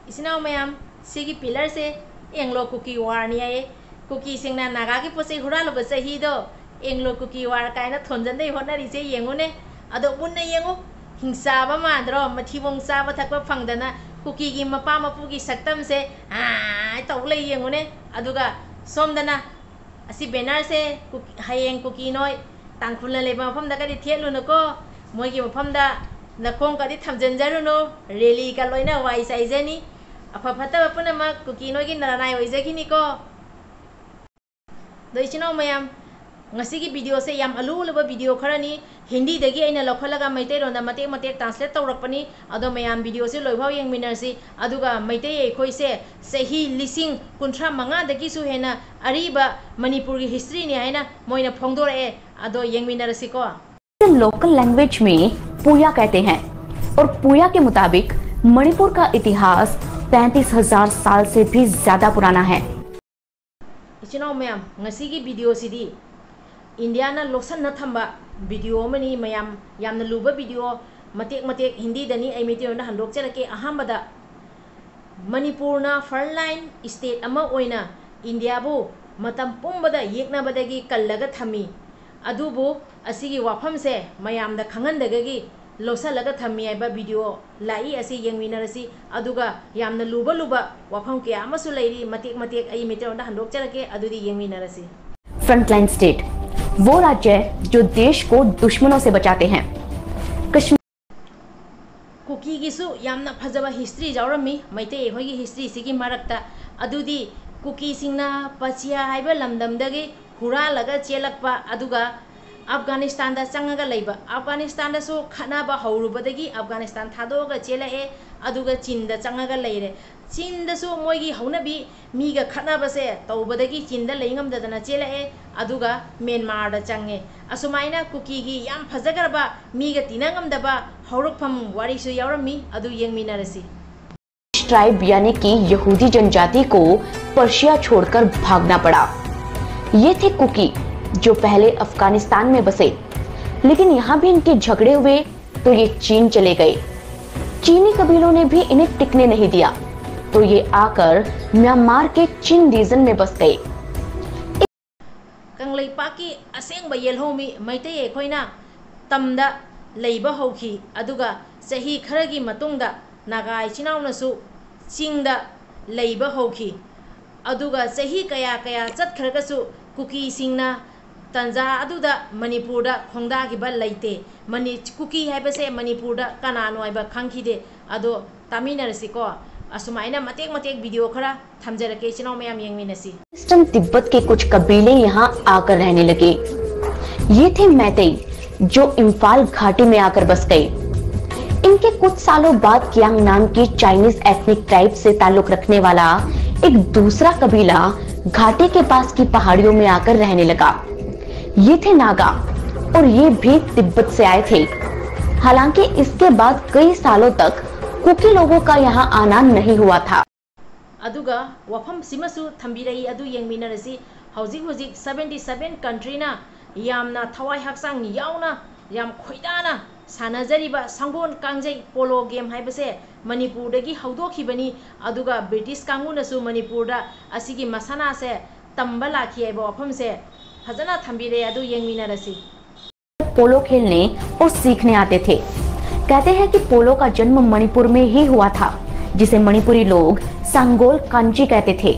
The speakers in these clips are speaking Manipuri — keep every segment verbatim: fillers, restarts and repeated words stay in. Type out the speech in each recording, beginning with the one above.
ꯏꯆꯤꯟ ꯏꯅꯥꯎ ꯃꯌꯥꯝ, ꯁꯤꯒꯤ pillarꯁꯦ Anglo Kuki Warꯅꯤ ꯍꯥꯏꯌꯦ꯫ ꯀꯨꯀꯤꯁꯤꯡꯅ ꯅꯥꯒꯥꯒꯤ ꯄꯣꯠ ꯆꯩ ꯍꯨꯔꯥꯜꯂꯨꯕ ꯆꯍꯤꯗꯣ Anglo Kuki War ꯀꯥꯏꯅ ꯊꯣꯟꯖꯟꯗꯩ ꯍꯣꯠꯅꯔꯤꯁꯦ ꯌꯦꯡꯉꯨꯅꯦ꯫ ꯑꯗꯣ ꯃꯨꯟꯅ ꯌꯦꯡꯉꯨ, ꯍꯤꯡꯆꯥꯕ ꯃꯥꯟꯗ꯭ꯔꯣ? ꯃꯊꯤꯕꯣꯡ ꯆꯥꯕ ꯊꯛꯄ ꯐꯪꯗꯅ ꯀꯨꯀꯤꯒꯤ ꯃꯄꯥ ꯃꯄꯨꯒꯤ ꯁꯛꯇꯝꯁꯦ ꯑꯥ ꯇꯧ ꯂꯩ ꯌꯦꯡꯉꯨꯅꯦ꯫ ꯑꯗꯨꯒ ꯁꯣꯝꯗꯅ ꯑꯁꯤ bannerꯁꯦ ꯀꯨ-, ꯍꯌꯦꯡ ꯀꯨꯀꯤ ꯅꯣꯏ ꯇꯥꯡꯈꯨꯜꯅ ꯂꯩꯕ ꯃꯐꯝꯗꯒꯗꯤ ꯊꯦꯠꯂꯨꯅꯨꯀꯣ꯫ ꯃꯣꯏꯒꯤ ꯃꯐꯝꯗ ꯅꯈꯣꯡꯒꯗꯤ ꯊꯝꯖꯤꯟꯖꯔꯨꯅꯨ꯫ Rallyꯒ ꯂꯣꯏꯅ ꯋꯥꯏ ꯆꯥꯏꯖꯅꯤ꯫ ꯑꯐ ꯐꯠꯇꯕ ꯄꯨꯝꯅꯃꯛ ꯀꯨꯀꯤ ꯅꯣꯏꯒꯤ ꯅꯔꯥꯅꯥꯏ ꯑꯣꯏꯖꯈꯤꯅꯤꯀꯣ꯫ ꯑꯗꯣ ꯏꯆꯤꯟ ꯏꯅꯥꯎ ꯃꯌꯥꯝ, ꯉꯁꯤꯒꯤ videoꯁꯦ ꯌꯥꯝ ꯑꯂꯨ ꯑꯂꯨꯕ video ꯈꯔꯅꯤ꯫ ꯍꯤꯟꯗꯤꯗꯒꯤ ꯑꯩꯅ ꯂꯧꯈꯠꯂꯒ ꯃꯩꯇꯩꯂꯣꯟꯗ ꯃꯇꯦꯛ ꯃꯇꯦꯛ translate ꯇꯧꯔꯛꯄꯅꯤ꯫ ꯑꯗꯣ ꯃꯌꯥꯝ videoꯁꯦ ꯂꯣꯏꯐꯥꯎ ꯌꯦꯡꯃꯤꯟꯅꯔꯁꯤ꯫ ꯑꯗꯨꯒ ꯃꯩꯇꯩ ꯑꯩꯈꯣꯏꯁꯦ ꯆꯍꯤ ꯂꯤꯁꯤꯡ ꯀꯨꯟꯊ꯭ꯔꯥ ꯃꯉꯥꯗꯒꯤꯁꯨ ꯍꯦꯟꯅ ꯑꯔꯤꯕ ꯃꯅꯤꯄꯨꯔꯒꯤ historyꯅꯤ ꯍꯥꯏꯅ ꯃꯣꯏꯅ ꯐꯣꯡꯗꯣꯔꯛꯑꯦ꯫ ꯑꯗꯣ ꯌꯦꯡꯃꯤꯟꯅꯔꯁꯤꯀꯣ꯫ लोकल लैंग्वेज में पूया कहते हैं और पूया के मुताबिक मणिपुर का इतिहास पैंतीस हजार साल से भी ज्यादा पुराना है। ꯏꯆꯤꯟ ꯏꯅꯥꯎ ꯃꯌꯥꯝ, ꯉꯁꯤꯒꯤ videoꯁꯤꯗꯤ ꯏꯟꯗꯤꯌꯥꯅ ꯂꯣꯠꯁꯟꯅ ꯊꯝꯕ video ꯑꯃꯅꯤ꯫ ꯃꯌꯥꯝ ꯌꯥꯝꯅ ꯂꯨꯕ video, ꯃꯇꯦꯛ ꯃꯇꯦꯛ ꯍꯤꯟꯗꯤꯗꯅꯤ, ꯑꯩ ꯃꯩꯇꯩꯂꯣꯟꯗ ꯍꯟꯗꯣꯛꯆꯔꯛꯀꯦ꯫ ꯑꯍꯥꯟꯕꯗ, ꯃꯅꯤꯄꯨꯔꯅ front line state ꯑꯃ ꯑꯣꯏꯅ ꯏꯟꯗꯤꯌꯥꯕꯨ ꯃꯇꯝ ꯄꯨꯝꯕꯗ ꯌꯦꯛꯅꯕꯗꯒꯤ ꯀꯜꯂꯒ ꯊꯝꯃꯤ꯫ ꯑꯗꯨꯕꯨ ꯑꯁꯤꯒꯤ ꯋꯥꯐꯝꯁꯦ ꯃꯌꯥꯝꯗ ꯈꯪꯍꯟꯗꯒꯤ ꯂꯣꯠꯁꯤꯜꯂꯒ ꯊꯝꯃꯤ ꯍꯥꯏꯕ video ꯂꯥꯛꯏ꯫ ꯑꯁꯤ ꯌꯦꯡꯃꯤꯟꯅꯔꯁꯤ꯫ ꯑꯗꯨꯒ ꯌꯥꯝꯅ ꯂꯨꯕ ꯂꯨꯕ ꯋꯥꯐꯝ ꯀꯌꯥ ꯑꯃꯁꯨ ꯂꯩꯔꯤ꯫ ꯃꯇꯦꯛ ꯃꯇꯦꯛ ꯑꯩ ꯃꯩꯇꯩꯂꯣꯟꯗ ꯍꯟꯗꯣꯛꯆꯔꯛꯀꯦ꯫ ꯑꯗꯨꯗꯤ ꯌꯦꯡꯃꯤꯟꯅꯔꯁꯤ꯫ फ्रंटलाइन स्टेट, वो राज्य जो देश को दुश्मनों से बचाते हैं। कश्मीर ꯀꯨꯀꯤꯒꯤꯁꯨ ꯌꯥꯝꯅ ꯐꯖꯕ history ꯌꯥꯎꯔꯝꯃꯤ ꯃꯩꯇꯩ ꯑꯩꯈꯣꯏꯒꯤ historyꯁꯤꯒꯤ ꯃꯔꯛꯇ꯫ ꯑꯗꯨꯗꯤ ꯀꯨꯀꯤꯁꯤꯡꯅ ꯄꯆꯤꯌꯥ ꯍꯥꯏꯕ ꯂꯝꯗꯝꯗꯒꯤ ꯍꯨꯔꯥꯜꯂꯒ ꯆꯦꯜꯂꯛꯄ, ꯑꯗꯨꯒ ꯑꯐꯒꯥꯅꯤꯁꯇꯥꯟꯗ ꯆꯪꯉꯒ ꯂꯩꯕ꯫ ꯑꯐꯒꯥꯅꯤꯁꯇꯥꯟꯗꯁꯨ ꯈꯠꯅꯕ ꯍꯧꯔꯨꯕꯗꯒꯤ ꯑꯐꯒꯥꯅꯤꯁꯇꯥꯟ ꯊꯥꯗꯣꯛꯑꯒ ꯆꯦꯜꯂꯛꯑꯦ, ꯑꯗꯨꯒ ꯆꯤꯟꯗ ꯆꯪꯉꯒ ꯂꯩꯔꯦ꯫ ꯆꯤꯟꯗꯁꯨ ꯃꯣꯏꯒꯤ ꯍꯧꯅꯕꯤ ꯃꯤꯒ ꯈꯠꯅꯕꯁꯦ ꯇꯧꯕꯗꯒꯤ ꯆꯤꯟꯗ ꯂꯩ ꯉꯝꯗꯗꯅ ꯆꯦꯜꯂꯛꯑꯦ, ꯑꯗꯨꯒ ꯃꯦꯟꯃꯥꯔꯗ ꯆꯪꯉꯦ꯫ ꯑꯁꯨꯃꯥꯏꯅ ꯀꯨꯀꯤꯒꯤ ꯌꯥꯝ ꯐꯖꯈ꯭ꯔꯕ ꯃꯤꯒ ꯇꯤꯟꯅ ꯉꯝꯗꯕ ꯍꯧꯔꯛꯐꯝ ꯋꯥꯔꯤꯁꯨ ꯌꯥꯎꯔꯝꯃꯤ, ꯑꯗꯨ ꯌꯦꯡꯃꯤꯟꯅꯔꯁꯤ꯫ ट्राइब यानी कि यहूदी जनजाति को पर्शिया छोड़कर भागना पड़ा। ये थे कुकी, जो पहले अफगानिस्तान में बसे, लेकिन यहाँ भी इनके झगड़े हुए तो ये चीन चले गए। चीनी कबीलों ने भी इन्हें टिकने नहीं दिया। तो ये आकर म्यांमार के चिन रीजन में बस गए। ꯀꯪꯂꯩꯄꯥꯛꯀꯤ ꯑꯁꯦꯡꯕ ꯌꯦꯜꯍꯧꯃꯤ ꯃꯩꯇꯩ ꯑꯩꯈꯣꯏꯅ ꯇꯝꯗ ꯂꯩꯕ ꯍꯧꯈꯤ꯫ ꯑꯗꯨꯒ ꯆꯍꯤ ꯈꯔꯒꯤ ꯃꯇꯨꯡꯗ ꯅꯥꯒꯥ ꯏꯆꯤꯟ ꯏꯅꯥꯎꯅꯁꯨ ꯆꯤꯡꯗ ꯂꯩꯕ ꯍꯧꯈꯤ꯫ ꯑꯗꯨꯒ ꯆꯍꯤ ꯀꯌꯥ ꯀꯌꯥ ꯆꯠꯈ꯭ꯔꯒꯁꯨ ꯀꯨꯀꯤꯁꯤꯡꯅ ꯇꯟꯖꯥ ꯑꯗꯨꯗ ꯃꯅꯤꯄꯨꯔꯗ ꯈꯣꯡꯗꯥꯈꯤꯕ ꯂꯩꯇꯦ꯫ ꯃꯅꯤ ꯀꯨꯀꯤ ꯍꯥꯏꯕꯁꯦ ꯃꯅꯤꯄꯨꯔꯗ ꯀꯅꯥꯅꯣ ꯍꯥꯏꯕ ꯈꯪꯈꯤꯗꯦ꯫ ꯑꯗꯣ ꯇꯥꯃꯤꯟꯅꯔꯁꯤꯀꯣ꯫ ꯑꯁꯨꯃꯥꯏꯅ ꯃꯇꯦꯛ ꯃꯇꯦꯛ ꯚꯤꯗꯤꯑꯣ ꯈꯔ ꯊꯝꯖꯔꯛꯀꯦ, ꯏꯆꯤꯟ ꯏꯅꯥꯎ ꯃꯌꯥꯝ ꯌꯦꯡꯃꯤꯟꯅꯁꯤ꯫ वेस्टर्न तिब्बत के कुछ कबीले यहाँ आकर रहने लगे। ये थे मैतेई, जो इम्फाल घाटी में आकर बस गए। इनके कुछ सालों बाद कियांग नाम की चाइनीज एथनिक ट्राइब से ताल्लुक रखने वाला एक दूसरा कबीला घाटी के पास की पहाड़ियों में आकर रहने लगा। ये थे नागा और ये भी तिब्बत से आए थे। हालांकि इसके बाद कई सालों तक कुकी लोगों का यहाँ आना नहीं हुआ था। ꯑꯗꯨꯒ ꯋꯥꯐꯝꯁꯤꯃꯁꯨ ꯊꯝꯕꯤꯔꯛꯏ, ꯑꯗꯨ ꯌꯦꯡꯃꯤꯟꯅꯔꯁꯤ꯫ ꯍꯧꯖꯤꯛ ꯍꯧꯖꯤꯛ seventy seven countryꯅ ꯌꯥꯝꯅ ꯊꯋꯥꯏ ꯍꯛꯆꯥꯡ ꯌꯥꯎꯅ, ꯌꯥꯝ ꯈꯣꯏꯗꯥꯅ ꯁꯥꯟꯅꯖꯔꯤꯕ ꯁꯪꯒꯣꯜ ꯀꯥꯡꯖꯩ ꯄꯣꯂꯣ ꯒꯦꯝ ꯍꯥꯏꯕꯁꯦ ꯃꯅꯤꯄꯨꯔꯗꯒꯤ ꯍꯧꯗꯣꯛꯈꯤꯕꯅꯤ꯫ ꯑꯗꯨꯒ ꯕ꯭ꯔꯤꯇꯤꯁ ꯀꯥꯡꯕꯨꯅꯁꯨ ꯃꯅꯤꯄꯨꯔꯗ ꯑꯁꯤꯒꯤ ꯃꯁꯥꯟꯅꯁꯦ ꯇꯝꯕ ꯂꯥꯛꯈꯤ ꯍꯥꯏꯕ ꯋꯥꯐꯝꯁꯦ ꯐꯖꯅ ꯊꯝꯕꯤꯔꯛꯑꯦ, ꯑꯗꯨ ꯌꯦꯡꯃꯤꯟꯅꯔꯁꯤ꯫ पोलो खेलने और सीखने आते थे। कहते हैं कि पोलो का जन्म मणिपुर में ही हुआ था, जिसे मणिपुरी लोग सांगोल कांजी कहते थे।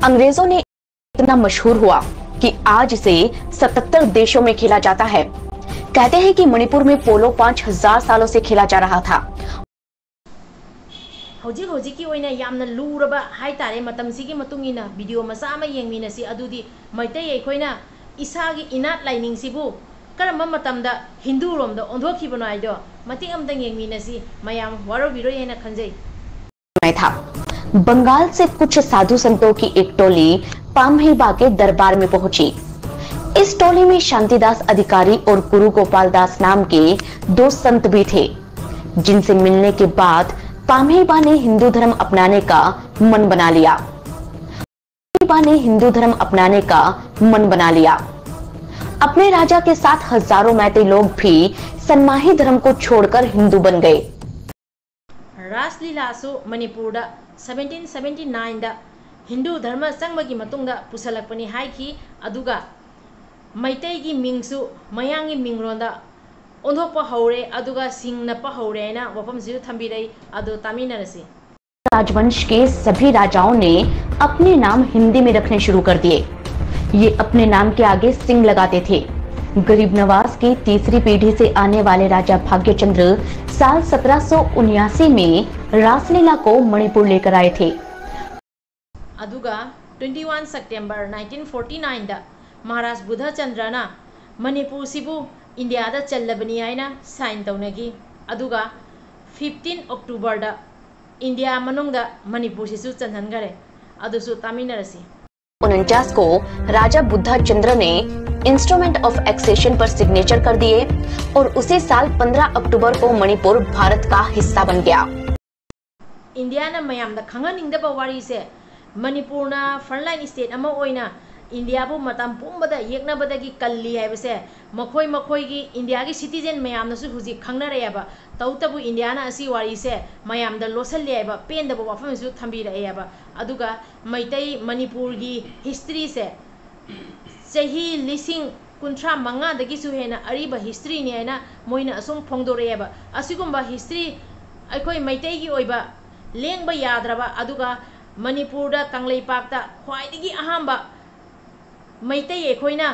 अंग्रेजों ने इतना मशहूर हुआ कि आज इसे सतहत्तर देशों में खेला जाता है। कहते हैं कि मणिपुर में पोलो पाँच हज़ार सालों से खेला जा रहा था। ꯍꯧꯖꯤꯛ ꯍꯧꯖꯤꯛꯀꯤ ꯑꯣꯏꯅ ꯌꯥꯝꯅ ꯂꯨꯔꯕ ꯍꯥꯏ ꯇꯥꯔꯦ, ꯃꯇꯝꯁꯤꯒꯤ ꯃꯇꯨꯡ ꯏꯟꯅ ꯚꯤꯗꯤꯑꯣ ꯃꯆꯥ ꯑꯃ ꯌꯦꯡꯃꯤꯟꯅꯁꯤ꯫ ꯑꯗꯨꯗꯤ ꯃꯩꯇꯩ ꯑꯩꯈꯣꯏꯅ ꯏꯁꯥꯒꯤ ꯏꯅꯥꯠ ꯂꯥꯏꯅꯤꯡꯁꯤꯕꯨ ꯀꯔꯝꯕ ꯃꯇꯝꯗ ꯍꯤꯟꯗꯨꯔꯣꯝꯗ ꯑꯣꯟꯊꯣꯛꯈꯤꯕꯅꯣ ꯍꯥꯏꯗꯣ ꯃꯇꯦꯛ ꯑꯃꯇꯪ ꯌꯦꯡꯃꯤꯟꯅꯁꯤ꯫ ꯃꯌꯥꯝ ꯋꯥꯔꯧꯕꯤꯔꯣꯏ ꯍꯥꯏꯅ ꯈꯟꯖꯩ꯫ समय था। बंगाल से कुछ साधु संतों की एक टोली पाम्हेबा के दरबार में पहुंची। इस टोली में शांतिदास अधिकारी और गुरु गोपाल दास नाम के दो संत भी थे, जिनसे मिलने के बाद पाम्हेबा ने हिंदू धर्म अपनाने का मन बना लिया। पाम्हेबा ने हिंदू धर्म अपनाने का मन बना लिया। अपने राजा के साथ हजारों मैतेई लोग भी सनमाही धर्म को छोड़कर हिंदू बन गए। ꯔꯥꯁ ꯂꯤꯂꯥꯁꯨ ꯃꯅꯤꯄꯨꯔꯗ seventeen seventy nineꯗ ꯍꯤꯟꯗꯨ ꯙꯔꯃ ꯆꯪꯕꯒꯤ ꯃꯇꯨꯡꯗ ꯄꯨꯁꯜꯂꯛꯄꯅꯤ ꯍꯥꯏꯈꯤ꯫ ꯑꯗꯨꯒ ꯃꯩꯇꯩꯒꯤ ꯃꯤꯡꯁꯨ ꯃꯌꯥꯡꯒꯤ ꯃꯤꯡꯂꯣꯟꯗ ꯑꯣꯟꯊꯣꯛꯄ ꯍꯧꯔꯦ, ꯑꯗꯨꯒ ꯁꯤꯡ ꯅꯞꯄ ꯍꯧꯔꯦ ꯍꯥꯏꯅ ꯋꯥꯐꯝꯁꯤꯁꯨ ꯊꯝꯕꯤꯔꯛꯏ꯫ ꯑꯗꯣ ꯇꯥꯃꯤꯟꯅꯔꯁꯤ꯫ राजवंश के सभी राजाओं ने अपने नाम हिंदी में रखने शुरू कर दिए। ये अपने नाम के आगे सिंह लगाते थे। गरीब नवाज की तीसरी पीढ़ी से आने वाले राजा भाग्यचंद्र साल सत्रह सौ उन्यासी में रासलीला को मणिपुर लेकर आए थे। ꯑꯗꯨꯒ twenty one September nineteen forty nineꯗ Maharaj ꯕꯨꯙꯆꯟꯗ꯭ꯔꯅ ꯃꯅꯤꯄꯨꯔꯁꯤꯕꯨ ꯏꯟꯗꯤꯌꯥꯗ ꯆꯜꯂꯕꯅꯤ ꯍꯥꯏꯅ sign ꯇꯧꯅꯈꯤ꯫ ꯑꯗꯨꯒ fifteen Octoberꯗ ꯏꯟꯗꯤꯌꯥ ꯃꯅꯨꯡꯗ ꯃꯅꯤꯄꯨꯔꯁꯤꯁꯨ ꯆꯟꯍꯟꯈꯔꯦ꯫ ꯑꯗꯨꯁꯨ ꯇꯥꯃꯤꯟꯅꯔꯁꯤ꯫ उनचास को राजा बुद्धा चंद्र ने इंस्ट्रूमेंट ऑफ एक्सेशन पर सिग्नेचर कर दिए और उसी साल पन्द्रह अक्टूबर को मणिपुर भारत का हिस्सा बन गया। ꯏꯟꯗꯤꯌꯥꯅ ꯃꯌꯥꯝꯗ ꯈꯪꯍꯟꯅꯤꯡꯗꯕ ꯋꯥꯔꯤꯁꯦ, ꯃꯅꯤꯄꯨꯔꯅ frontline state ꯑꯃ ꯑꯣꯏꯅ ꯏꯟꯗꯤꯌꯥꯕꯨ ꯃꯇꯝ ꯄꯨꯝꯕꯗ ꯌꯦꯛꯅꯕꯗꯒꯤ ꯀꯜꯂꯤ ꯍꯥꯏꯕꯁꯦ ꯃꯈꯣꯏ ꯃꯈꯣꯏꯒꯤ ꯏꯟꯗꯤꯌꯥꯒꯤ citizen ꯃꯌꯥꯝꯅꯁꯨ ꯍꯧꯖꯤꯛ ꯈꯪꯅꯔꯛꯑꯦꯕ꯫ ꯇꯧꯕꯇꯕꯨ ꯏꯟꯗꯤꯌꯥꯅ ꯑꯁꯤ ꯋꯥꯔꯤꯁꯦ ꯃꯌꯥꯝꯗ ꯂꯣꯠꯁꯜꯂꯦ ꯍꯥꯏꯕ ꯄꯦꯟꯗꯕ ꯋꯥꯐꯝꯁꯨ ꯊꯝꯕꯤꯔꯛꯑꯦꯕ꯫ ꯑꯗꯨꯒ ꯃꯩꯇꯩ ꯃꯅꯤꯄꯨꯔꯒꯤ historyꯁꯦ ꯆꯍꯤ ꯂꯤꯁꯤꯡ ꯀꯨꯟꯊ꯭ꯔꯥ ꯃꯉꯥꯗꯒꯤꯁꯨ ꯍꯦꯟꯅ ꯑꯔꯤꯕ historyꯅꯤ ꯍꯥꯏꯅ ꯃꯣꯏꯅ ꯑꯁꯨꯝ ꯐꯣꯡꯗꯣꯔꯛꯑꯦꯕ꯫ ꯑꯁꯤꯒꯨꯝꯕ history ꯑꯩꯈꯣꯏ ꯃꯩꯇꯩꯒꯤ ꯑꯣꯏꯕ ꯂꯦꯡꯕ ꯌꯥꯗ꯭ꯔꯕ, ꯑꯗꯨꯒ ꯃꯅꯤꯄꯨꯔꯗ ꯀꯪꯂꯩꯄꯥꯛꯇ ꯈ꯭ꯋꯥꯏꯗꯒꯤ ꯑꯍꯥꯟꯕ ꯃꯩꯇꯩ ꯑꯩꯈꯣꯏꯅ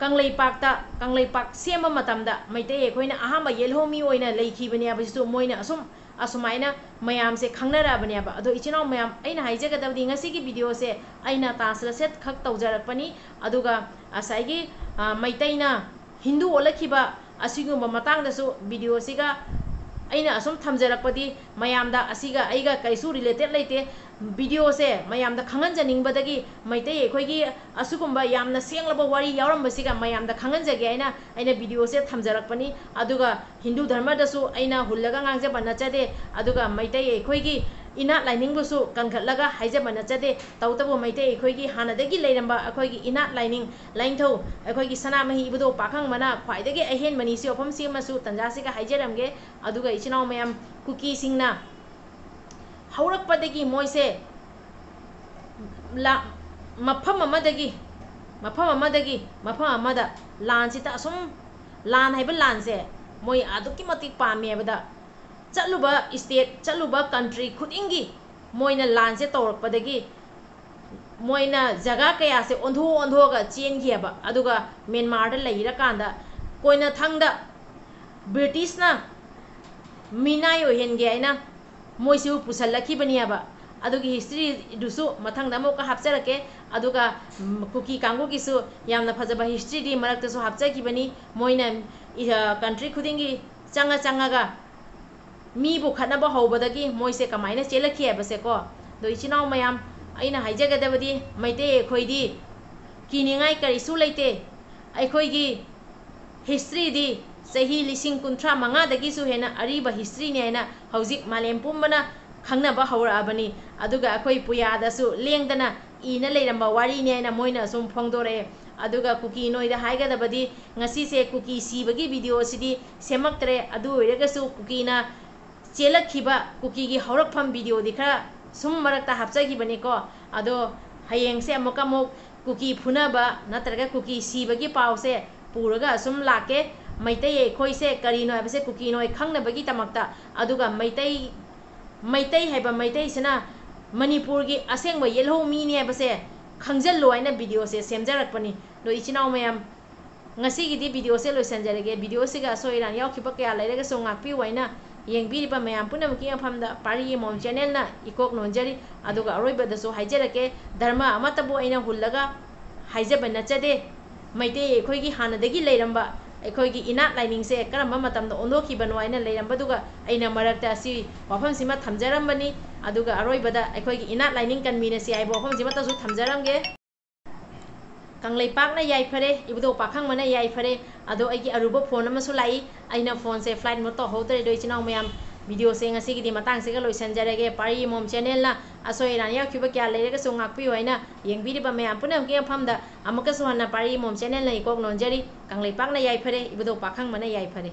ꯀꯪꯂꯩꯄꯥꯛꯇ, ꯀꯪꯂꯩꯄꯥꯛ ꯁꯦꯝꯕ ꯃꯇꯝꯗ ꯃꯩꯇꯩ ꯑꯩꯈꯣꯏꯅ ꯑꯍꯥꯟꯕ ꯌꯦꯜꯍꯧꯃꯤ ꯑꯣꯏꯅ ꯂꯩꯈꯤꯕꯅꯦ ꯍꯥꯏꯕꯁꯤꯁꯨ ꯃꯣꯏꯅ ꯑꯁꯨꯝ ꯑꯁꯨꯃꯥꯏꯅ ꯃꯌꯥꯝꯁꯦ ꯈꯪꯅꯔꯛꯑꯕꯅꯦꯕ꯫ ꯑꯗꯣ ꯏꯆꯤꯟ ꯏꯅꯥꯎ ꯃꯌꯥꯝ, ꯑꯩꯅ ꯍꯥꯏꯖꯒꯗꯕꯗꯤ ꯉꯁꯤꯒꯤ videoꯁꯦ ꯑꯩꯅ translate ꯈꯛ ꯇꯧꯖꯔꯛꯄꯅꯤ꯫ ꯑꯗꯨꯒ ꯉꯁꯥꯏꯒꯤ, ꯑ, ꯃꯩꯇꯩꯅ ꯍꯤꯟꯗꯨ ꯑꯣꯜꯂꯛꯈꯤꯕ ꯑꯁꯤꯒꯨꯝꯕ ꯃꯇꯥꯡꯗꯁꯨ videoꯁꯤꯒ ꯑꯩꯅ ꯑꯁꯨꯝ ꯊꯝꯖꯔꯛꯄꯗꯤ ꯃꯌꯥꯝꯗ ꯑꯁꯤꯒ ꯑꯩꯒ ꯀꯔꯤꯁꯨ related ꯂꯩꯇꯦ꯫ Videoꯁꯦ ꯃꯌꯥꯝꯗ ꯈꯪꯍꯟꯖꯅꯤꯡꯕꯗꯒꯤ ꯃꯩꯇꯩ ꯑꯩꯈꯣꯏꯒꯤ ꯑꯁꯤꯒꯨꯝꯕ ꯌꯥꯝꯅ ꯁꯦꯡꯂꯕ ꯋꯥꯔꯤ ꯌꯥꯎꯔꯝꯕꯁꯤꯒ ꯃꯌꯥꯝꯗ ꯈꯪꯍꯟꯖꯒꯦ ꯍꯥꯏꯅ ꯑꯩꯅ videoꯁꯦ ꯊꯝꯖꯔꯛꯄꯅꯤ꯫ ꯑꯗꯨꯒ ꯍꯤꯟꯗꯨ ꯙꯔꯃꯗꯁꯨ ꯑꯩꯅ ꯍꯨꯜꯂꯒ ꯉꯥꯡꯖꯕ ꯅꯠꯆꯗꯦ, ꯑꯗꯨꯒ ꯃꯩꯇꯩ ꯑꯩꯈꯣꯏꯒꯤ ꯏꯅꯥꯠ ꯂꯥꯏꯅꯤꯡꯕꯨꯁꯨ ꯀꯟꯈꯠꯂꯒ ꯍꯥꯏꯖꯕ ꯅꯠꯆꯗꯦ꯫ ꯇꯧꯕꯇꯕꯨ ꯃꯩꯇꯩ ꯑꯩꯈꯣꯏꯒꯤ ꯍꯥꯟꯅꯗꯒꯤ ꯂꯩꯔꯝꯕ ꯑꯩꯈꯣꯏꯒꯤ ꯏꯅꯥꯠ ꯂꯥꯏꯅꯤꯡ, ꯂꯥꯏꯅꯤꯡꯊꯧ ꯑꯩꯈꯣꯏꯒꯤ ꯁꯅꯥꯃꯍꯤ ꯏꯕꯨꯙꯧ ꯄꯥꯈꯪꯕꯅ ꯈ꯭ꯋꯥꯏꯗꯒꯤ ꯑꯍꯦꯟꯕꯅꯤ꯫ ꯁꯤ ꯋꯥꯐꯝꯁꯤꯃꯁꯨ ꯇꯟꯖꯥꯁꯤꯒ ꯍꯥꯏꯖꯔꯝꯒꯦ꯫ ꯑꯗꯨꯒ ꯏꯆꯤꯟ ꯏꯅꯥꯎ ꯃꯌꯥꯝ, ꯀꯨꯀꯤꯁꯤꯡꯅ ꯍꯧꯔꯛꯄꯗꯒꯤ ꯃꯣꯏꯁꯦ ꯂꯥ-, ꯃꯐꯝ ꯑꯃꯗꯒꯤ, ꯃꯐꯝ ꯑꯃꯗꯒꯤ ꯃꯐꯝ ꯑꯃꯗ ꯂꯥꯟꯁꯤꯗ ꯑꯁꯨꯝ, ꯂꯥꯟ ꯍꯥꯏꯕ ꯂꯥꯟꯁꯦ ꯃꯣꯏ ꯑꯗꯨꯛꯀꯤ ꯃꯇꯤꯛ ꯄꯥꯝꯃꯦꯕꯗ, ꯆꯠꯂꯨꯕ state, ꯆꯠꯂꯨꯕ country ꯈꯨꯗꯤꯡꯒꯤ ꯃꯣꯏꯅ ꯂꯥꯟꯁꯦ ꯇꯧꯔꯛꯄꯗꯒꯤ ꯃꯣꯏꯅ ꯖꯒꯥ ꯀꯌꯥꯁꯦ ꯑꯣꯟꯊꯣꯛ ꯑꯣꯟꯊꯣꯛꯑꯒ ꯆꯦꯟꯈꯤꯑꯕ꯫ ꯑꯗꯨꯒ ꯃ꯭ꯌꯥꯟꯃꯥꯔꯗ ꯂꯩꯔꯀꯥꯟꯗ ꯀꯣꯟꯅꯊꯪꯗ ꯕ꯭ꯔꯤꯇꯤꯁꯅ ꯃꯤꯅꯥꯏ ꯑꯣꯏꯍꯟꯒꯦ ꯍꯥꯏꯅ ꯃꯣꯏꯁꯤꯕꯨ ꯄꯨꯁꯜꯂꯛꯈꯤꯕꯅꯦꯕ꯫ ꯑꯗꯨꯒꯤ historyꯗꯨꯁꯨ ꯃꯊꯪꯗ ꯑꯃꯨꯛꯀ ꯍꯥꯞꯆꯔꯛꯀꯦ꯫ ꯑꯗꯨꯒ, ꯎꯝ, ꯀꯨꯀꯤ ꯀꯥꯡꯕꯨꯒꯤꯁꯨ ꯌꯥꯝꯅ ꯐꯖꯕ historyꯗꯤ ꯃꯔꯛꯇꯁꯨ ꯍꯥꯞꯆꯈꯤꯕꯅꯤ꯫ ꯃꯣꯏꯅ, ꯏ-, ꯑ, country ꯈꯨꯗꯤꯡꯒꯤ ꯆꯪꯉ ꯆꯪꯉꯒ ꯃꯤꯕꯨ ꯈꯠꯅꯕ ꯍꯧꯕꯗꯒꯤ ꯃꯣꯏꯁꯦ ꯀꯃꯥꯏꯅ ꯆꯦꯜꯂꯛꯈꯤ ꯍꯥꯏꯕꯁꯦꯀꯣ꯫ ꯑꯗꯣ ꯏꯆꯤꯟ ꯏꯅꯥꯎ ꯃꯌꯥꯝ, ꯑꯩꯅ ꯍꯥꯏꯖꯒꯗꯕꯗꯤ ꯃꯩꯇꯩ ꯑꯩꯈꯣꯏꯗꯤ ꯀꯤꯅꯤꯡꯉꯥꯏ ꯀꯔꯤꯁꯨ ꯂꯩꯇꯦ꯫ ꯑꯩꯈꯣꯏꯒꯤ historyꯗꯤ ꯆꯍꯤ ꯂꯤꯁꯤꯡ ꯀꯨꯟꯊ꯭ꯔꯥ ꯃꯉꯥꯗꯒꯤꯁꯨ ꯍꯦꯟꯅ ꯑꯔꯤꯕ historyꯅꯤ ꯍꯥꯏꯅ ꯍꯧꯖꯤꯛ ꯃꯥꯂꯦꯝ ꯄꯨꯝꯕꯅ ꯈꯪꯅꯕ ꯍꯧꯔꯛꯑꯕꯅꯤ꯫ ꯑꯗꯨꯒ ꯑꯩꯈꯣꯏ ꯄꯨꯌꯥꯗꯁꯨ ꯂꯦꯡꯗꯅ ꯏꯅ ꯂꯩꯔꯝꯕ ꯋꯥꯔꯤꯅꯤ ꯍꯥꯏꯅ ꯃꯣꯏꯅ ꯑꯁꯨꯝ ꯐꯣꯡꯗꯣꯔꯛꯑꯦ꯫ ꯑꯗꯨꯒ ꯀꯨꯀꯤ ꯅꯣꯏꯗ ꯍꯥꯏꯒꯗꯕꯗꯤ ꯉꯁꯤꯁꯦ ꯀꯨꯀꯤ ꯁꯤꯕꯒꯤ video ꯑꯁꯤꯗꯤ ꯁꯦꯝꯃꯛꯇ꯭ꯔꯦ꯫ ꯑꯗꯨ ꯑꯣꯏꯔꯒꯁꯨ ꯀꯨꯀꯤꯅ ꯆꯦꯜꯂꯛꯈꯤꯕ ꯀꯨꯀꯤꯒꯤ ꯍꯧꯔꯛꯐꯝ videoꯗꯤ ꯈꯔ ꯁꯨꯝ ꯃꯔꯛꯇ ꯍꯥꯞꯆꯈꯤꯕꯅꯤꯀꯣ꯫ ꯑꯗꯣ ꯍꯌꯦꯡꯁꯦ ꯑꯃꯨꯛꯀ ꯑꯃꯨꯛ ꯀꯨꯀꯤ ꯐꯨꯅꯕ ꯅꯠꯇ꯭ꯔꯒ ꯀꯨꯀꯤ ꯁꯤꯕꯒꯤ ꯄꯥꯎꯁꯦ ꯄꯨꯔꯒ ꯑꯁꯨꯝ ꯂꯥꯛꯀꯦ꯫ ꯃꯩꯇꯩ ꯑꯩꯈꯣꯏꯁꯦ ꯀꯔꯤꯅꯣ ꯍꯥꯏꯕꯁꯦ ꯀꯨꯀꯤ ꯅꯣꯏ ꯈꯪꯅꯕꯒꯤꯗꯃꯛꯇ, ꯑꯗꯨꯒ ꯃꯩꯇꯩ, ꯃꯩꯇꯩ ꯍꯥꯏꯕ ꯃꯩꯇꯩꯁꯤꯅ ꯃꯅꯤꯄꯨꯔꯒꯤ ꯑꯁꯦꯡꯕ ꯌꯦꯜꯍꯧ ꯃꯤꯅꯤ ꯍꯥꯏꯕꯁꯦ ꯈꯪꯖꯤꯜꯂꯨ ꯍꯥꯏꯅ videoꯁꯦ ꯁꯦꯝꯖꯔꯛꯄꯅꯤ꯫ ꯑꯗꯣ ꯏꯆꯤꯟ ꯏꯅꯥꯎ ꯃꯌꯥꯝ, ꯉꯁꯤꯒꯤꯗꯤ videoꯁꯦ ꯂꯣꯏꯁꯤꯟꯖꯔꯒꯦ꯫ Videoꯁꯤꯒ ꯑꯁꯣꯏ ꯑꯔꯥꯟ ꯌꯥꯎꯈꯤꯕ ꯀꯌꯥ ꯂꯩꯔꯒꯁꯨ ꯉꯥꯛꯄꯤꯌꯨ ꯍꯥꯏꯅ ꯌꯦꯡꯕꯤꯔꯤꯕ ꯃꯌꯥꯝ ꯄꯨꯝꯅꯃꯛꯀꯤ ꯃꯐꯝꯗ ꯄꯥꯔꯤ ꯃꯣꯝ channelꯅ ꯏꯀꯣꯛ ꯅꯣꯟꯖꯔꯤ꯫ ꯑꯗꯨꯒ ꯑꯔꯣꯏꯕꯗꯁꯨ ꯍꯥꯏꯖꯔꯛꯀꯦ, ꯙꯔꯃ ꯑꯃꯠꯇꯕꯨ ꯑꯩꯅ ꯍꯨꯜꯂꯒ ꯍꯥꯏꯖꯕ ꯅꯠꯆꯗꯦ꯫ ꯃꯩꯇꯩ ꯑꯩꯈꯣꯏꯒꯤ ꯍꯥꯟꯅꯗꯒꯤ ꯂꯩꯔꯝꯕ ꯑꯩꯈꯣꯏꯒꯤ ꯏꯅꯥꯠ ꯂꯥꯏꯅꯤꯡꯁꯦ ꯀꯔꯝꯕ ꯃꯇꯝꯗ ꯑꯣꯟꯊꯣꯛꯈꯤꯕꯅꯣ ꯍꯥꯏꯅ ꯂꯩꯔꯝꯕꯗꯨꯒ ꯑꯩꯅ ꯃꯔꯛꯇ ꯑꯁꯤ ꯋꯥꯐꯝꯁꯤꯃ ꯊꯝꯖꯔꯝꯕꯅꯤ꯫ ꯑꯗꯨꯒ ꯑꯔꯣꯏꯕꯗ ꯑꯩꯈꯣꯏꯒꯤ ꯏꯅꯥꯠ ꯂꯥꯏꯅꯤꯡ ꯀꯟꯃꯤꯟꯅꯁꯤ ꯍꯥꯏꯕ ꯋꯥꯐꯝꯁꯤꯃꯇꯁꯨ ꯊꯝꯖꯔꯝꯒꯦ꯫ ꯀꯪꯂꯩꯄꯥꯛꯅ ꯌꯥꯏꯐꯔꯦ, ꯏꯕꯨꯙꯧ ꯄꯥꯈꯪꯕꯅ ꯌꯥꯏꯐꯔꯦ꯫ ꯑꯗꯣ ꯑꯩꯒꯤ ꯑꯔꯨꯕ phone ꯑꯃꯁꯨ ꯂꯥꯛꯏ, ꯑꯩꯅ phoneꯁꯦ flight mode ꯇꯧꯍꯧꯗ꯭ꯔꯦ꯫ ꯑꯗꯣ ꯏꯆꯤꯟ ꯏꯅꯥꯎ ꯃꯌꯥꯝ, videoꯁꯦ ꯉꯁꯤꯒꯤꯗꯤ ꯃꯇꯥꯡꯁꯤꯒ ꯂꯣꯏꯁꯤꯟꯖꯔꯒꯦ꯫ ꯄꯥꯔꯤ ꯃꯣꯝ channelꯅ ꯑꯁꯣꯏ ꯑꯔꯥꯟ ꯌꯥꯎꯈꯤꯕ ꯀꯌꯥ ꯂꯩꯔꯒꯁꯨ ꯉꯥꯛꯄꯤꯌꯨ ꯍꯥꯏꯅ ꯌꯦꯡꯕꯤꯔꯤꯕ ꯃꯌꯥꯝ ꯄꯨꯝꯅꯃꯛꯀꯤ ꯃꯐꯝꯗ ꯑꯃꯨꯛꯀꯁꯨ ꯍꯟꯅ ꯄꯥꯔꯤ ꯃꯣꯝ channelꯅ ꯏꯀꯣꯛ ꯅꯣꯟꯖꯔꯤ꯫ ꯀꯪꯂꯩꯄꯥꯛꯅ ꯌꯥꯏꯐꯔꯦ, ꯏꯕꯨꯙꯧ ꯄꯥꯈꯪꯕꯅ ꯌꯥꯏꯐꯔꯦ꯫